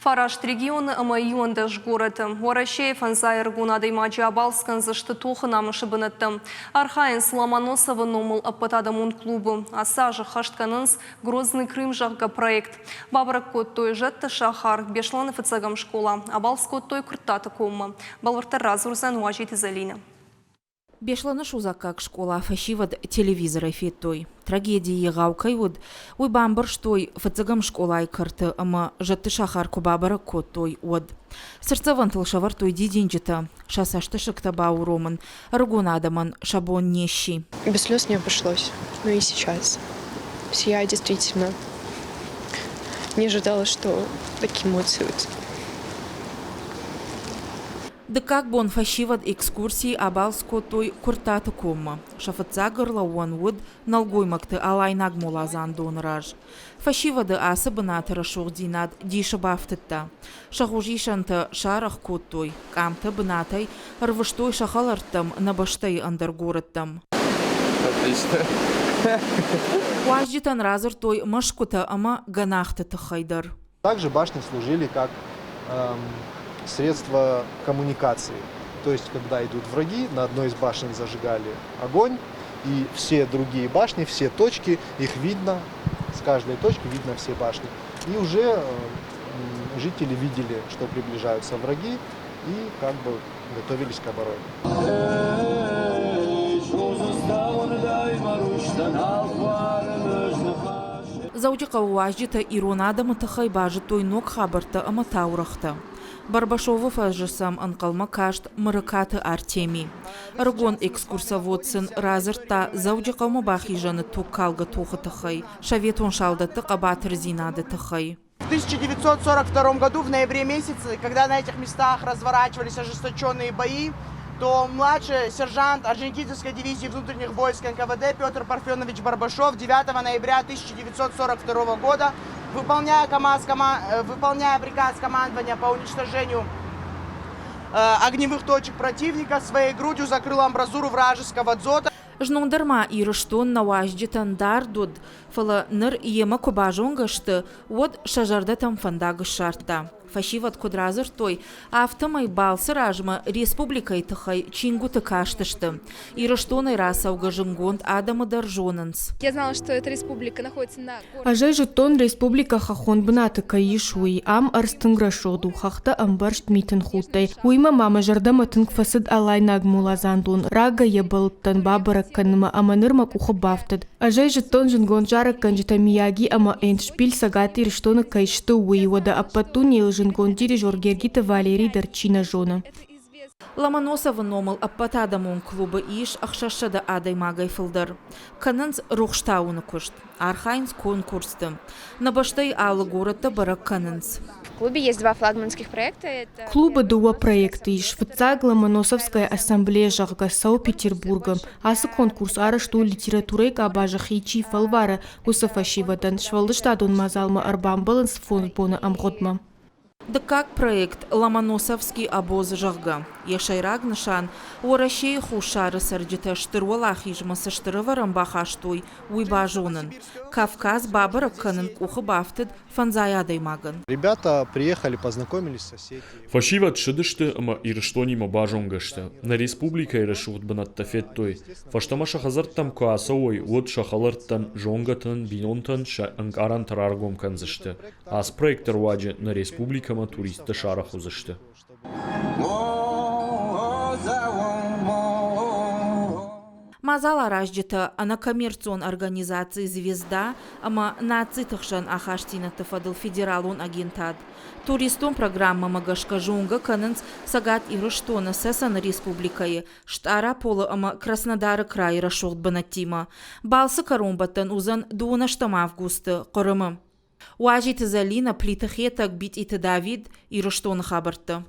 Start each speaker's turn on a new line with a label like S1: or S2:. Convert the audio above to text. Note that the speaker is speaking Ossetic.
S1: Фараст регионы ӕмӕ 11 горӕты. Уӕрӕсейы фӕндзай ӕрыгон адӕймаджы абалц кӕндзысты тохы намысы бынӕттӕм. Архайынц Ломоносовы номыл ӕппӕтадӕмон клубы. Ацы аз ӕххӕст кӕнынц Грозный Крым, зӕгъгӕ, проект. Бабӕрӕг кодтой Зӕдты сахар, Беслӕны фыццӕгӕм скъола. Абалц кодтой Куырттаты коммӕ. Бӕлвырддӕр радзурдзӕн Уазиты Зӕлинӕ.
S2: Беслӕны судзаггаг скъола фӕсивӕд телевизорӕй федтой. Трагеди егъау кӕй уыд, уый бамбӕрстой фыццӕгӕм скъолайы кӕрты ӕмӕ зӕдты сахар куы бабӕрӕг кодтой, уӕд. Цыртдзӕвӕнтыл сӕвӕрдтой дидинджытӕ, сӕ цӕстысыгтӕ бауромын ӕрыгон адӕмӕн сӕ бон не сси.
S3: Без слез не обошлось, но и сейчас. Я действительно не ожидала, что такие эмоции вот.
S2: Дыккаг бон фӕсивӕд экскурсийы абалц кодтой Куырттаты коммӕ. Сӕ фыццаг ӕрлӕууӕн уыд нӕлгоймӕгты алайнаг моладзандоны раз. Фӕсивӕды ацы бынаты рӕсугъддзинад дисы бафтыдта. Сӕ хуызисӕнтӕ сарӕх кодтой, къамтӕ бынатӕй ӕрвыстой сӕ хӕлӕрттӕм нӕ бӕстӕйы ӕндӕр горӕттӕм.
S4: Отлично.
S2: Уазджытӕн радзырдтой мӕсгуытӕ ӕмӕ гӕнахты тыххӕй дӕр.
S5: Также башни служили как средство коммуникации. То есть, когда идут враги, на одной из башен зажигали огонь, и все другие башни, все точки, их видно, с каждой точки видно все башни. И уже жители видели, что приближаются враги, и как бы готовились к обороне.
S2: Дзӕуджыхъӕуы уазджытӕ ирон адӕмы тыххӕй базыдтой ног хабӕрттӕ ӕмӕ таурӕгътӕ. Барбашовы фӕзы сӕм ӕнхъӕлмӕ каст Мырыкаты Артеми. Ӕрыгон экскурсовод сын радзырдта Дзӕуджыхъӕумӕ бахизӕны тугкалгӕ тохы тыххӕй, советон салдӕтты хъӕбатырдзинады тыххӕй.
S6: В 1942 году, в ноябре месяце, когда на этих местах разворачивались ожесточенные бои, то младший сержант Орджоникидзевской дивизии внутренних войск НКВД Петр Парфенович Барбашов 9 ноября 1942 года, выполняя, КАМАЗ, кома, выполняя приказ командования по уничтожению огневых точек противника, своей грудью закрыл амбразуру вражеского дзота.
S2: Знон дӕр ма Ирыстон нӕ уазджытӕн дард уыд, фӕлӕ ныр йемӕ куы базонгӕ сты, уӕд сӕ зӕрдӕтӕм фӕндаг ссардта. Фӕсивӕд куыд радзырдтой, афтӕмӕй балцы размӕ республикӕйы тыххӕй чингуыты кастысты. Ирыстонӕй рацӕугӕ зынгонд адӕмы дӕр зонынц.
S7: Я знала, что эта республика находится на
S8: Ӕз ӕй зыдтон, республикӕ хӕххон бынаты кӕй ис, уый. Ам ӕрдз тынг рӕсугъд у, хӕхтӕ ӕмбӕрзт митын худтӕй. Уыимӕ ма мӕ зӕрдӕмӕ тынг фӕцыд алайнаг моладзандон. Рагӕй йӕ бӕллыдтӕн бабӕрӕг кӕнынмӕ ӕмӕ ныр мӕ къухы бафтыд. Ӕз ӕй зыдтон зындгонд зарӕггӕнджытӕ Мияги ӕмӕ Эндшпиль Цӕгат Ирыстоны кӕй сты, уый, уӕдӕ ӕппӕт дунейыл зындгонд дирижер Гергиты Валерий дӕр чи нӕ зоны.
S2: Ломоносовы номыл ӕппӕтадӕмон клубы ис 600 адӕймагӕй фылдӕр. Кӕнынц рухстауыны куыст, архайынц конкурсты. Нӕ бӕстӕйы алы горӕттӕ бӕрӕг кӕнынц.
S7: В клубе есть два флагманских проекта. Это
S8: Клубы дыууӕ проекты ис. Фыццаг Ломоносовская ассамблея, зӕгъгӕ, цӕуы Петербургы. Ацы конкурс арӕзт у литературӕйы къабазы хи чи фӕлвары, уыцы фӕсивӕдӕн. Сфӕлдыстадон мадзалмӕ ӕрбамбӕлынц фондз боны ӕмгъуыдмӕ.
S2: Дыккаг проект «Ломоносовский обоз», зӕгъгӕ, йӕ сӕйраг нысан Уӕрӕсейы хуссары цӕрджытӕ Стыр Уӕлахизмӕ цы стыр ӕвӕрӕн бахастой, уый базонын. Кавказ бабӕрӕг кӕнын къухы бафтыд фӕндзай адӕймагӕн.
S5: Ребята приехали, познакомились с соседями.
S4: Фӕсивӕд ссыдысты ӕмӕ Ирыстонимӕ базонгӕ сты. Нӕ республикӕйы рӕсугъд бынӕттӕ федтой. Фӕстӕмӕ сӕ хӕдзӕрттӕм куы ацӕуой, уӕд сӕ хӕлӕрттӕн, зонгӕтӕн, бинонтӕн сӕ ӕнкъарӕнтӕ раргом кӕндзысты. Ацы проекты руаджы нӕ республикӕмӕ туристтӕ сарӕх уыдзысты.
S2: Мадзал аразджытӕ ӕнӕкоммерцион организаци «Звезда» ӕмӕ нациты хсӕн ахастдзинӕдты фӕдыл федералон агентад. Туристон программӕмӕ гӕсгӕ зонгӕ кӕнынц Цӕгат Ирыстоны, Цӕцӕны республикӕйы, Стъараполы ӕмӕ Краснодары крайы рӕсугъд бынӕттимӕ. Балцы кӕронбӕттӕн уыдзӕн дыууынӕстӕм августы Хъырымы. Уазиты Зӕлинӕ, Плиты Хетӕг, Битъиты Давид, Ирыстоны хабӕрттӕ.